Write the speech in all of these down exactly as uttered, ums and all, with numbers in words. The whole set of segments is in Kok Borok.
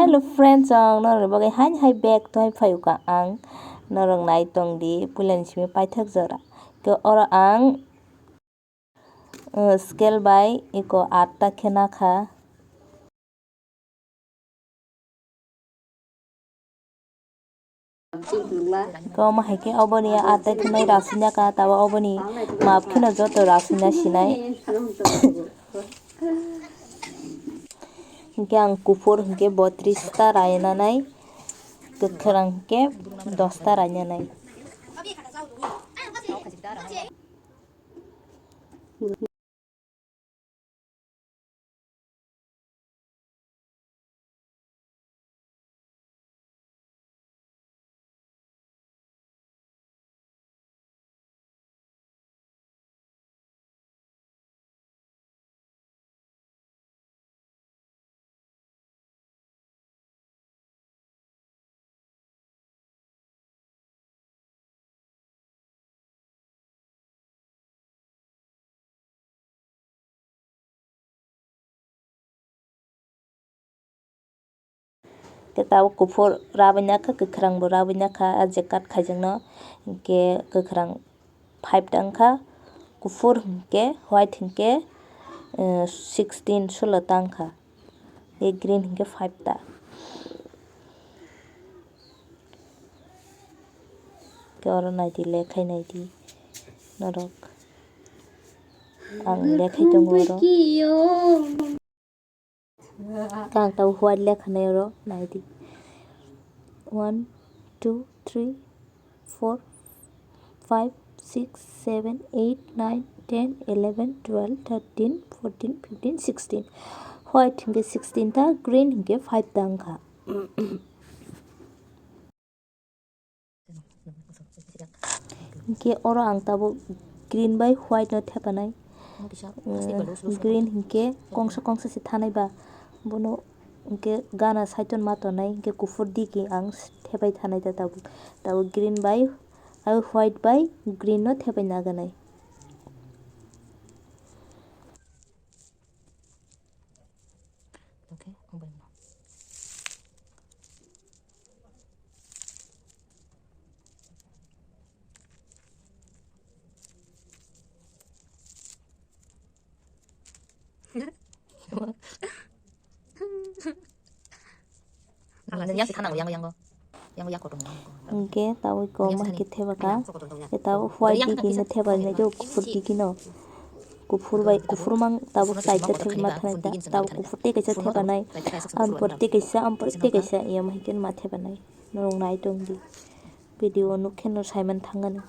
Hello friends, ang norok bagwi haini hai bag toy phayuka ang norok nai tong di puilani simi paithak jora. Ke oro ang uh, scale bai eko atta khe nakha. Ko ma hai khe oboni atta khe nai rasina ka tawa oboni map kheno joto rasina sinai. Hingke ang kuphur hingke botris ta rainanai, kwkhwrang hingke dos ta rainanai. Khe tabuk kuphur rabwi nakha, kwkhwrang bo rabwi nakha, ah je cut khaijakno. Hinkhe kwkhwrang five ta wngkha, kuphur hinkhe, white hinkhe, eh, sixteen, sulo ta wngkha. Tei green hinkhe five ta. Khe oro naidi, lekhai naidi norok. Ang lekhai tongo oro. Khe ang tabuk white lekha nai oro naidi. One, two, three, four, five, six, seven, eight, nine, ten, eleven, twelve, thirteen, fourteen, fifteen, sixteen. White hinkhe sixteen ta, green hinkhe five ta wngkha. Hinkhe oro ang tabuk green bai white no thepanai. Green hinkhe kongsa kongsa se thanai ba, bono hinkhe gana saiton ma tonai, hinkhe kuphur digi ang thepai thanai da tabuk. Tabuk green bai, ah, white bai green no thepai naganai. Okay, ang bai no. Yang si khanang yang yang go. Yang yang ko tong. Hingke tabuk ko ma hai khe thepaka. Khe tabuk white digi no thepa nai jo kuphur digi no. Kuphur bai kuphur mang tabuk side ta thep ma thanai ta. Tabuk kuphur tei kaisa thepa nai. Am por tei kaisa, am por tei kaisa. Iya ma hai khe ma thepa nai. Norok nai tong di. Video nuk khe no saiman thangani.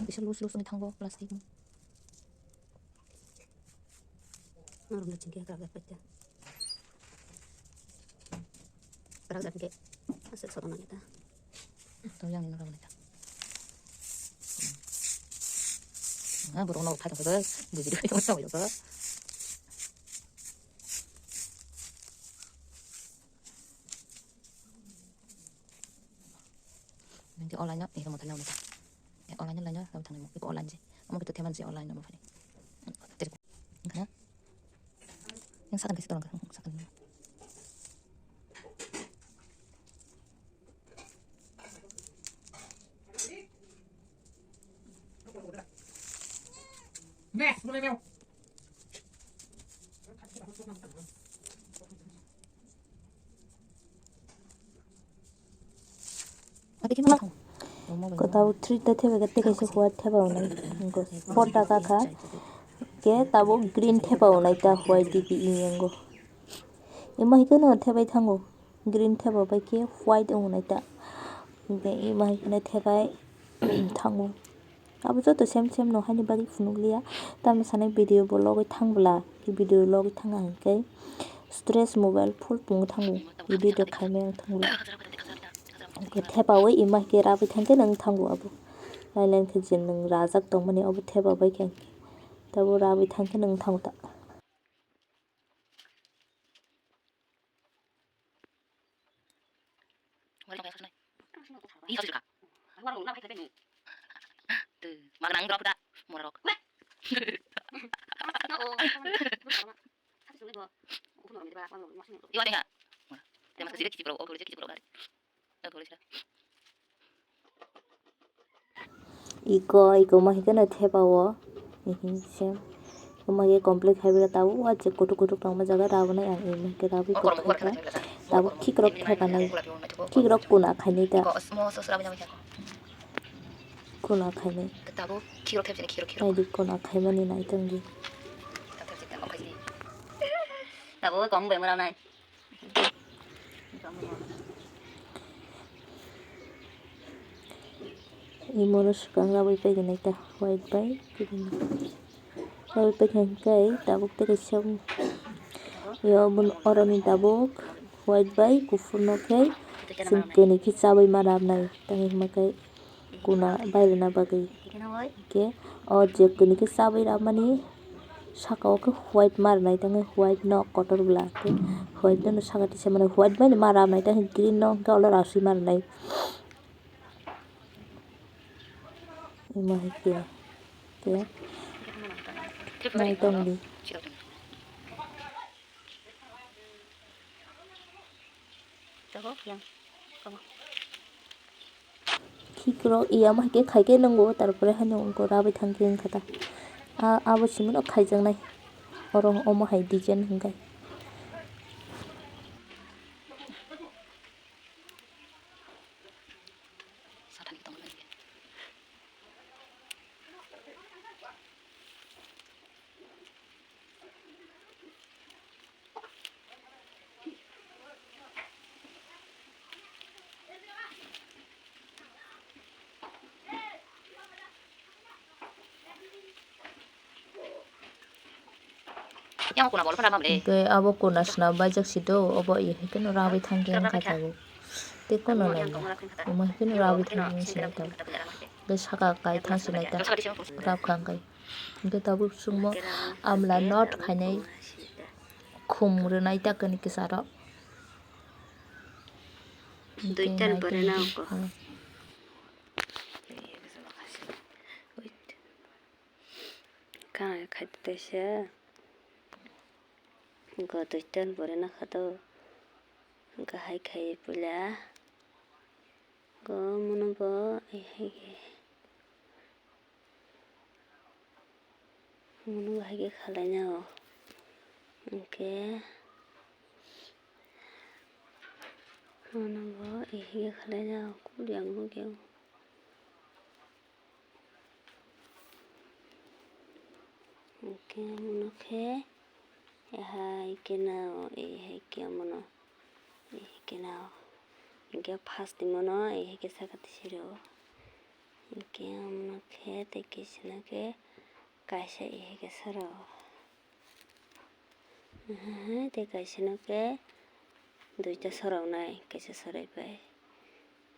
Bisa lus lus ni thango plastic. Norok na chingki hakrak jak paita. Hakrak jak ke. Asal soto nang ta. To yang ni norok ta. Ah, burung norok phai tong ko. Bujiri phai tong ko. Nanti online no, nih, mau tanya, mau tanya. Ya, online no, lainnya, mau tanya, mau. Iko online sih. Kamu gitu, teman sih, online no, mau tanya. Jadi, enggak ya? Yang sakan kasih tolong, sakan. Meh, mulai meh. Ko tabuk three ta thepha khe tei kaisa white thepha hwnwi. Four ta kakha. Khe tabuk green thepha hwnwi ta white digi i yango. Ima hai kheno thepai thango. Green thepha bai khe white hwnwi ta. Hwnkhe ima hai kheno thepai thango. Abo joto same same no haini bagwi phunukliya. Tamo sanai video bo logwi thangbwla, video logwi thangkha hinkhe stress mobile full pungwi thango, video khaimaya wng thangbwla. Hinkhe thepaui ima hinkhe rabwi thangkhe nwng thango abo. Lailai khe je nwng rajak tongmani abo thepa bai khe hinkhe tabo rabwi thangkhe nwng thango ta. Wari kaya sosnai. Ih, sosir ka. Tuh, makan anggur apa dah? Morok. Iwa de ha. Tema kasi kiti pro, o kore kiti pro gari. O kore sira. Iko, iko ma hikhe no thepa o. Hihi se. Iko ma hikhe complete khai bwla tabuk wa je kutuk kutuk tongma jaga rabonai ang imo hikhe rabwi tabuk khikrok thepa nai. Khikrok kuna khainai ta. Kuna khainai. Naidi kuna khaimani nai tongdi. Tabuk kong bai mora nai. Imono swkang rabwi pairinai ta white bai. Rabwi paikha hwnkhe tabuk tei kaisa yo oroni tabuk white bai kuphurno khe chwng kwnwi khe chabwi ma rabnai tangwi hwnba khe. Kuna bairina bagwi. Hwnkhe o je kwnwi khe chabwi ramani saka o khe white ma rwnai tangwi white no kotor bwla khe white no saka tisa mani white bai ma rwnai tangwi green no hwnkhe olo rasui ma rwnai. Imo hai khe khe nai tongdi. Khikrok iya ma hai khe khai khe nwngo, tarpore haino wngkha rabwi thang khe wngkha ta. A, abo simi no khaijaknai. Oro omo hai design hwnkhe. Yang kuna bol pura mamre. Hwnkhe abo kuna swnam baijak si do, obo iya hai kheno rabwi thang khe wngkha tabuk. Tei kono nai ya. Omo hai kheno rabwi thang khe wngsi nai tabuk. Hwnkhe saka kai thang si nai ta. Rab kha hwnkhe. Hwnkhe tabuk chwngmo amla not khainai khum rwnai ta kani kisa rok. Duitan pore na ko. Kana khai tei se. Go duitan pore na kha do. Go hai khai puila. Go mono bo hai. Mono bo hai khe khalai nai o. Hwnkhe mono bo hai khe khalai nai o. Kuli ang nukya. Hwnkhe mono khe hai khe nai o. Hai khe mono. Hai khe nai o. Hwnkhe first ni mono hai khe saka tisi rw o. Hwnkhe omono khe tei kisino khe kaisa hai khe soro. Tei kaisano khe duita soronai, kaisa sorai pai.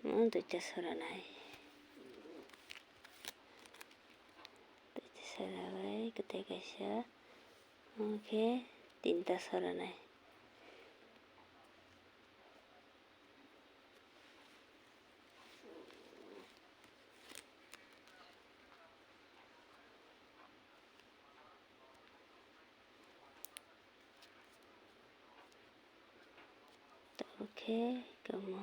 Omo duita soronai. Duita sorabai tei kaisa. Omo khe tinta soronai. Tabuk khe kamo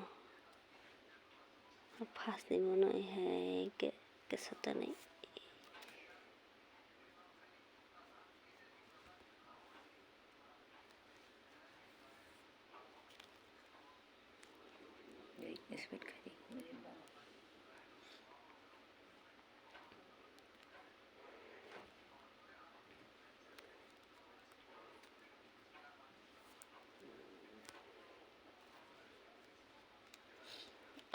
first ni mono hai khe, khe sotonwi.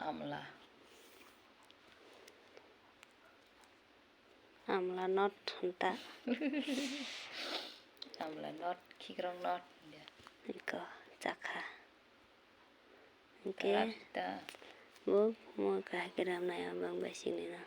Amla. Amla not hwnta. Amla not, khikrok not. Iko chakha. Hwnkhe bo mo kahai khe ramnai ang bang bai sini no.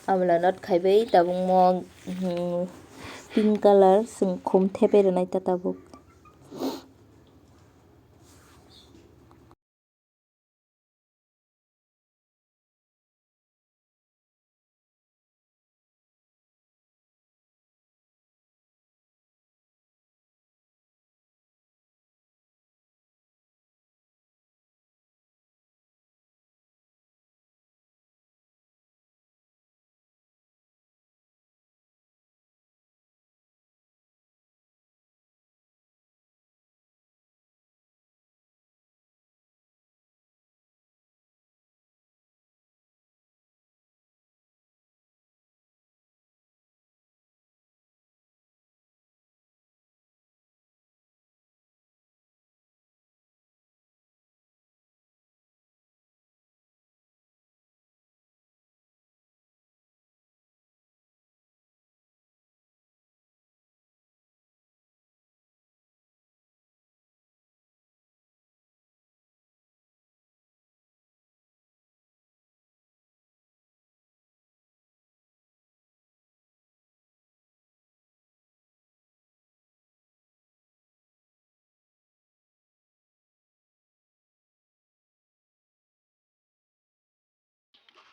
Amla not khaibai tabukmo, hmm, pink colour chwng khum thepai rwnai ta tabuk.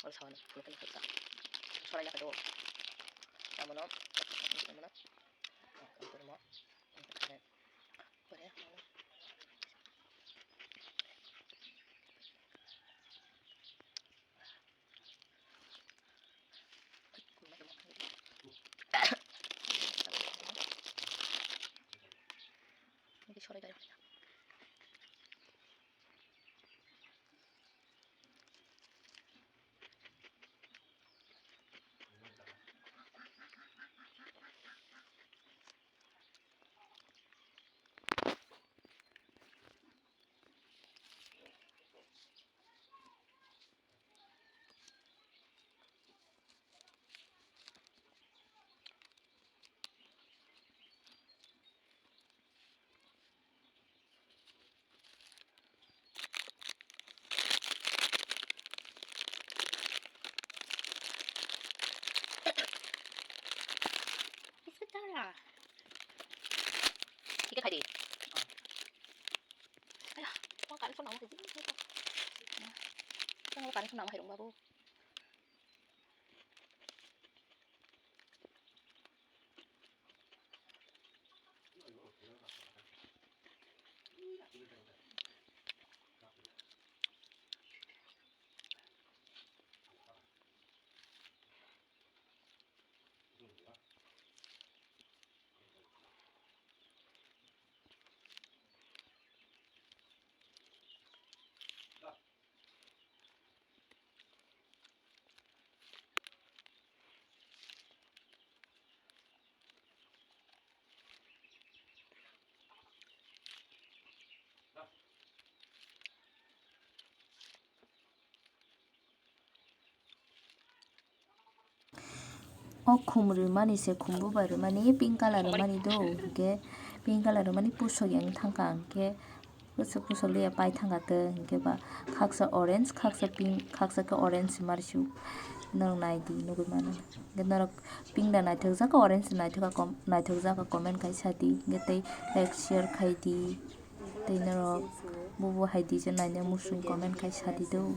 Ol sawan, ol kena kesa. Sorai ya kado. Kamu no, kamu no. Kamu no. Pare. Biscuit tara. Kike khai di. Aya, tong kari sona mo kedi. Tong kari sona mo herung babu. O khum rwmani se, khum bubai rwmani pink colour rwmani do, hinkhe pink colour rwmani pusok yang thangkha, hinkhe pusok pusok liya pai thangkha tei, hinkhe ba khaksa orange, khaksa pink, khaksa khe orange se marsuk. Norok nai di, nugui mano. Hinkhe norok pink da naithokjak, orange naithok, naithokjak, comment khai sa di, hinkhe tei like, share khai di, tei norok bubo hai di je naina muchung comment khai sa di do.